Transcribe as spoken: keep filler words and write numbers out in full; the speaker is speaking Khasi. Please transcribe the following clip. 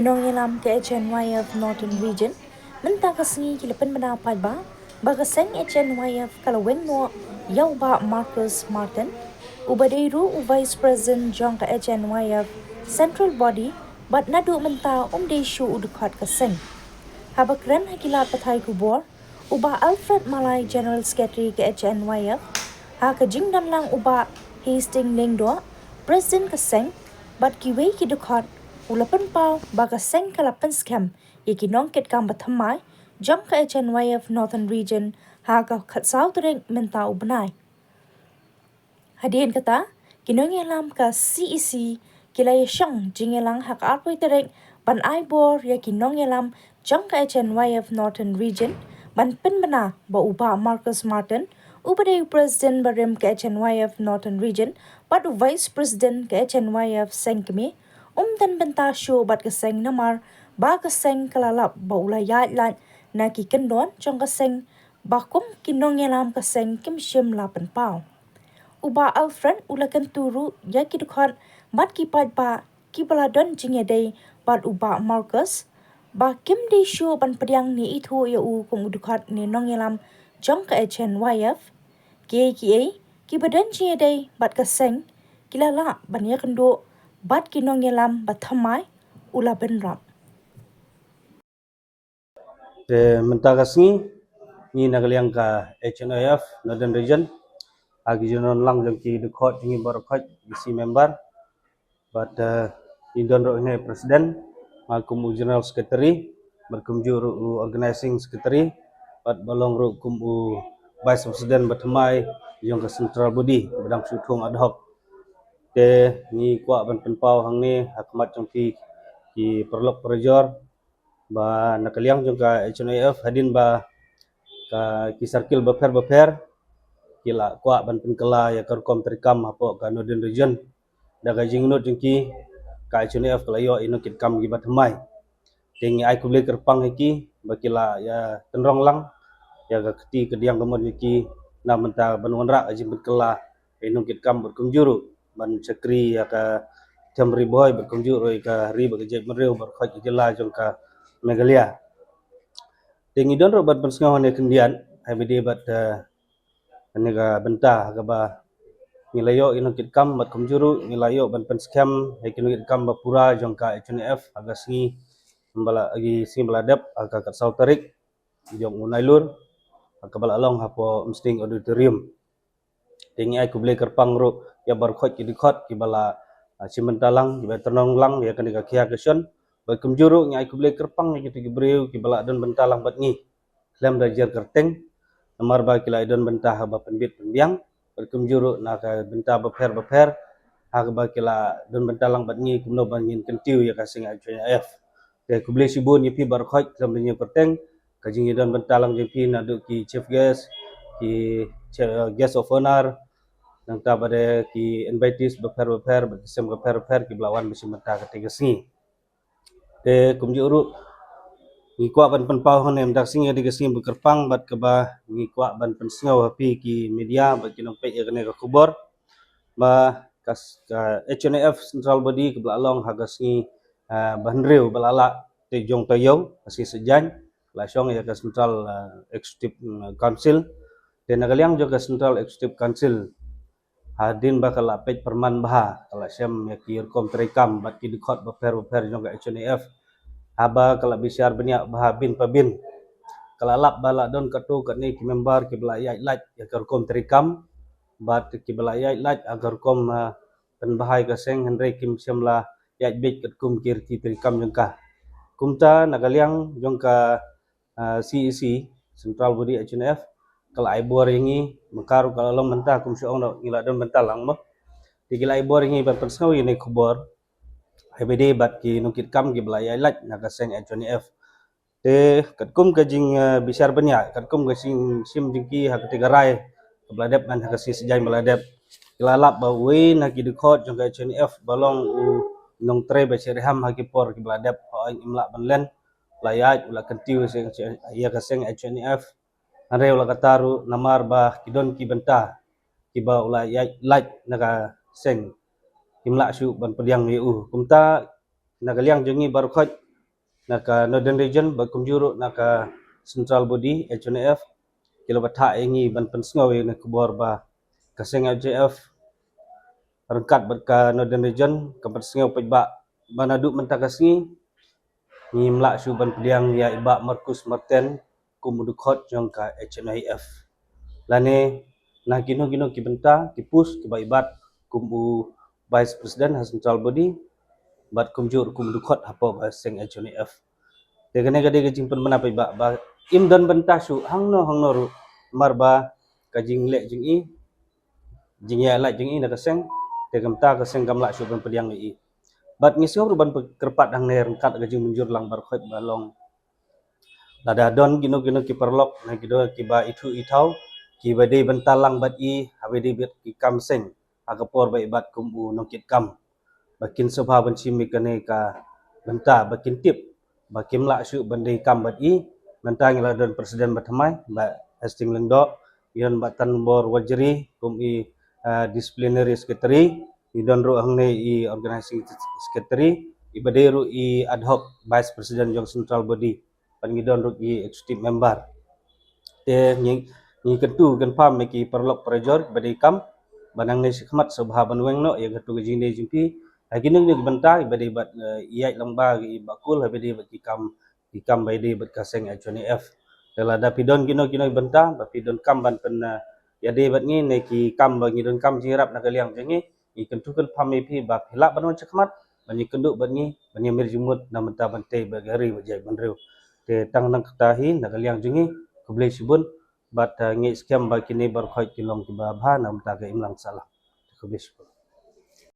Nongïalam ka H N Y F Northern Region mynta ka sngi ki la pynbna paidbah ba ka seng H N Y F ka la weng noh ïa u Bah Marcus Martin, uba dei ruh u Vice President jong ka H N Y F Central Body, bad naduh mynta um dei shuh u dkhot ka seng. Haba kren ha ki lad pathai khubor, u Bah Alfred Malai, General Secretary ka H N Y F, ha ka jingdon lang u Bah Hastings Lyngdoh, President ka seng, bad kiwei ki dkhot, u la pynpaw ba ka seng ka la pynskhem ïa ki nongkitkam bathymmai jong ka H N Y F Northern Region ha ka khatsaw tarik mynta u bnai. Hadien kata, ki nongïalam ka C E C ki la ïashong jingïalang ha ka arphew tarik ban ai bor ïa ki nongïalam jong ka H N Y F Northern Region ban pynbna ba u Bah Marcus Martin, uba dei u President barim ka H N Y F Northern Region bad u Vice President ka H N Y F seng kmie, um don bynta shuh bad ka seng namar ba ka seng ka la lap ba u la ïaid lait na ki kyndon jong ka seng ba kum ki nongïalam ka seng kim shym la pynpaw. U Bah Alfred u la kyntu ruh ïa ki dkhot bad ki paidbah kiba la don jingïadei bad u Bah Marcus ba kim dei shuh ban pdiang ne ithuh ïa u kum u dkhot ne nongïalam jong ka H N Y F. Kiei kiei kiba don jingïadei bad ka seng ki la lah ban ïakynduh bad ki nongïalam bathymmai, u la bynrap. Te mynta ka sngi, ngi na ka liang ka H N Y F Northern Region, ha ki jingdon lang jong ki dkhot jong ngi baroh khoit, ki C member, bad, eh, ngi don ruh hangne President, nga kum u General Secretary, bad kumjuh ruh u Organizing Secretary, bad ba long ruh kum u Vice President bathymmai jong ka Central Body ba dang shu thung ad hoc. Te ngi kwah ban pynpaw hangne ha khmat jong phi ki paralok parajor, ba na ka liang jong ka H N Y F hadien ba ka ki circle bapher bapher ki la kwah ban pynkylla ïa ka rukom treikam hapoh ka Northern Region. Da ka jingngeit jong ki, ka H N Y F ka la ïoh ïa ki nongkitkam kiba thymmai. Te ngi ai khublei kyrpang ïa ki ba ki la ïa tynrong lang ïa ka kti kadiang kamon jong ki na mynta ban wanrah ka jingpynkylla ïa ki nongkitkam bad kumjuh ruh ban shakri ïa ka them Ri Bhoi bad kumjuh ruh ïa ka ri bad ka jaitbynriew baroh khoit ka jylla jong ka Meghalaya. Te ngi don ruh ban pynsngew hangne khyndiat, ha ba dei bad, eh, kane ka bynta ha kaba ngi la ïoh ïa ki nongkitkam bad kumjuh ruh ngi la ïoh ban pynskhem ïa ki nongkitkam ba pura jong ka H N Y F ha ka sngi ba la, ha ka sngi ba la dep, ha ka khatsaw tarik jong u Nailur, ha kaba la long hapoh Umsning Auditorium. Te ngi ai khublei kyrpang ruh ïa baroh khoit ki dkhot kiba la, ah, shim bynta lang, kiba tynrong lang ïa kane ka khia ka shon. Bad kumjuh ruh ngi ai khublei kyrpang ïa kita ki briew kiba la don bynta lang bad ngi khlem da jer kyrteng, namar ba ki la don bynta haba pynbit pynbiang, bad kumjuh ruh na ka bynta bapher bapher ha kaba ki la don bynta lang bad ngi kumno ba ngin kyntiew ïa ka seng H N Y F. Te khublei shibun ïa phi baroh khoit khlem da jer kyrteng, ka jingïadon bynta lang jong phi naduh ki chief guest, ki che-, guest of honor, nangta bad ki invitees bapher bapher, bad ki sem bapher bapher kiba la wan ban shim bynta ha kata ka sngi. Te kumjuh ruh ngi kwah ban pynpaw hangne mynta ka sngi ka dei ka sngi ba kyrpang bad kaba ngi kwah ban pynsngew ha phi ki media bad ki nongpeit ïa kane ka khubor ba ka s-, ka H N Y F Central Body kaba la long ha ka sngi, ah, ba hynriew ba la lah te jong taïew, ka sngi Saitjaiñ, la shong ïa ka Central, ah, Executive, mm, Council. Te na ka liang jong ka Central Executive Council, hadien ba ka la peit pyrman bha, ka la shem ïa ki rukom treikam bad ki dkhot bapher bapher jong ka H N Y F, haba ka la bishar bniah bha bin pa bin, ka la lap ba la don katto katne ki member kiba la ïaid lait ïa ka rukom treikam bad kiba la ïaid lait ha ka rukom, ah, pynbha ïa ka seng, hynrei kim shym la ïaid beit katkum ki riti treikam jong ka. Kumta na ka liang jong ka, ah, C E C, Central Body H N Y F, ka la ai bor ïa ngi, mynta ruh ka la long mynta, kum shu ong noh ngi la don bynta lang mo. Te ki la ai bor ïa ngi ban pynsngew ïa kane ka khubor ha ba dei bad ki nongkitkam kiba la ïaid lait na ka seng H N Y F. Te katkum ka jing, eh, bishar bniah, katkum ka jingshim jong ki ha kata ka rai kaba la dep, man ha ka sngi Saitjaiñ ba la dep, ki la lap ba uwei na ki dkhot jong ka H N Y F ba long u nongtrei ba shitrhem ha ki por kiba la dep, hooid, im lah ban len, la ïaid, u la kyntiew ïa ka seng H N Y F, hynrei u la kata ruh namar ba ki don ki bynta kiba u la ïaid lait na ka seng, kim lah shuh ban pdiang ïa u. Kumta na ka liang jong ngi baroh khoit, na ka Northern Region bad kumjuh ruh na ka Central Body H N I F ki la bthah ïa ngi ban pynsngew ïa kane ka khubor ba ka seng H N I F ryngkat bad ka Northern Region ka pynsngew paidbah ba naduh mynta ka sngi ngim lah shuh ban pdiang ïa i Bah Marcus Marten kum u dkhot jong ka H N I F. Lane na kino kino ki bynta ki post kiba i bat kum u Vice President ha Central Body bad kumjuh kum u dkhot hapoh ka seng H N I F. Te kane ka dei ka jingpynbna paidbah ba im don bynta shuh hangno hangno ruh namar ba ka jingleh jong i, jingïaleh jong i na ka seng, te kumta ka seng kam lah shuh ban pdiang ïa i. Bad ngi sngew ruh ban kyrpad hangne ryngkat ka jingmynjur lang baroh khoit ba long lada don kino kino ki paralok na kino kiba ithuh ithaw kiba dei bynta lang bad i haba dei bad ki kam seng ha ka por ba i bat kum u nongkitkam ba kin sngewbha ban shim ïa kane ka bynta ba kin tip ba kim lah shuh ban dei kam bad i. Mynta ngi la don president ba thymmai Bah Hastings Lyngdoh, ngi don Bah Tanbor Warjri kum i, ah, disciplinary secretary, ngi don ruh hangne i organizing secretary, iba dei ruh i ad hoc vice president jong central body, bad ngi don ruh i executive member. Te ngi, ngi kyntu kynpham ïa ki paralok parajor ba dei kam ba nangne shakhmat sngewbha ban weng noh ïa katu ka jingdei jingphi ha kino kino ki bynta ba dei bad, eh, ïaid lang ba ki ba kul ha ba dei bad ki kam, ki kam ba dei bad ka seng H N I F. Te lada phi don kino kino ki bynta ba phi don kam ban pyn, eh, ïadei bad ngi ne ki kam ba ngi don kam jingïarap na ka liang jong ngi, ngi kyntu kynpham ïa phi ba phi lah ban wan shakhmat ban ïakynduh bad ngi ban ïamir jingmut na bynta ban tei bad ka ri bad jaitbynriew. Te tang nangta hi na ka liang jong ngi, khublei shibun bad, eh, ngi skhem ba kine baroh khoit ki long kiba bha na bynta ka imlang sahlang. Khublei shibun.